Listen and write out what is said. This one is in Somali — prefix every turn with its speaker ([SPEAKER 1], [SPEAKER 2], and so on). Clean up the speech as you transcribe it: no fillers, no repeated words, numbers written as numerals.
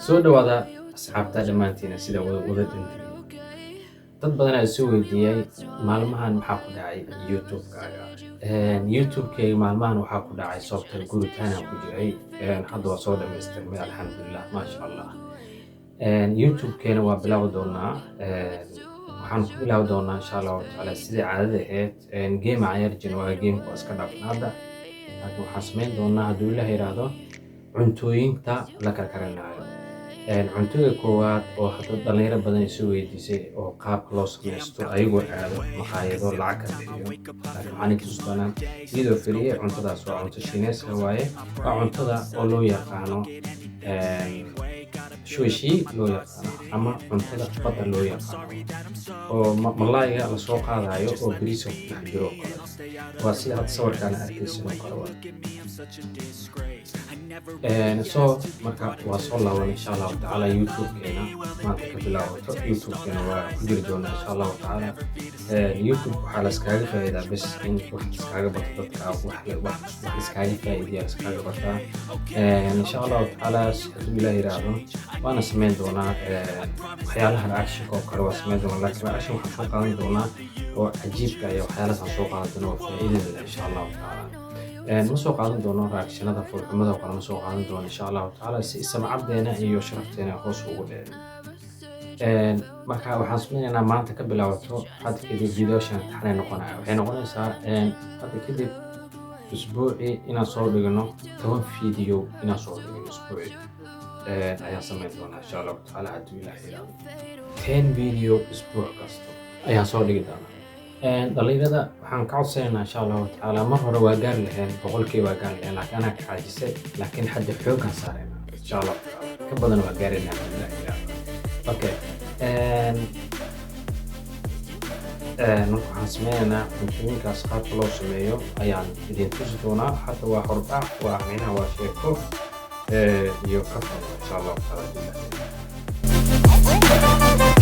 [SPEAKER 1] Soo dhawaada asxaabta dhammaantiina, sida wada wada dhintay. Dad badan ayaa soo weydiiyey maalmahan maxaa ku dhacay YouTube-kaaga. YouTube-kayga maalmahan waxaa ku dhacay software guritaanaan ku jiray. Hadda waa soo dhamaystirmay, alxamdulilah, maasha Allah. YouTube-keena waa bilaabi doonaa. Waxaan ku bilaabi doonaa, insha Allahu tacaala, sidii caadada ahayd game cayaar jirna. Waa gameka waa iska dhaafna hadda, laakiin waxaan samayn doonaa, hadduu Ilaah yiraahdo, cuntooyinka la karkarinayo. Cuntada koowaad oo hadda dhalinyaro badan ay soo weydiisay oo qaabka loo samaysto ayagoo aado maqaayado lacag ka bixiyo, laakiin waxaan idin tusi doonaa iyadoo free. Cuntadaas waa cunto Shiineeska waaye, waa cuntada oo loo yaqaano sushi loo yaqaano ama cuntada badda loo yaqaano, oo malaayga lasoo qaadayo oo bariiska ku dhex jiro oo kale. Waa sida hadda sawirkaan arkaysin oo kale waa. So marka waa soo laaban, insha Allahu tacaala. YouTube-keena maanta ka bilaabato YouTube-keena waa ku jiri doonaa, insha Allahu tacaala. YouTube waxaa la iskaaga faa'iidaa bes in wax iskaaga bato dadka, wax iskaaga faa'iidiya iskaaga bataa, insha Allahu tacaala. Hadduu Ilaah yiraahdo, waana samayn doonaa waxyaalaha reactionka oo kale waa samayn doonaa, laakiin reaction waxaan soo qaadan doonaa oo cajiibka iyo waxyaalahaas soo qaadan doona oo faa'iidada leh, insha Allahu tacaala. Ma soo qaadan doono reactionada foolxumada oo kale, ma soo qaadan doono, insha Allahu tacaala, si samcaddeena iyo sharafteena hoos ugu dhicin. Marka waxaan sameynaynaa maanta ka bilaabato hadda kadib videoshan taxanay noqonaya. Waxay noqonaysaa hadda kadib usbuucii inaan soo dhigno 10 video, inaan soo dhigno usbuucii ayaan samayn doonaa, insha Allahu tacaala, hadduu Ilaah yiraahdo. 10 video usbuuc kasta ayaan soo dhigi doonaa. Dhalinyarada waxaan ka codsanaynaa, insha Allahu tacaala, mar hore waa gaari laheen, 100-kii waa gaari laheen, laakiin anaa ka caajisay. Laakiin hadda xooggaan saarayna, insha Allahu tacaala, ka badan waa gaaraynaa, hadduu Ilaah yiraahdo. Okay. Marka waxaan sameynaynaa cuntooyinkaas qaabka loo sameeyo ayaan idin tusi doonaa. Hadda waa hordhac, waa micnaha waa sheeko iyo kaftan, insha Allahu tacaala, hadduu Ilaah yiraahdo.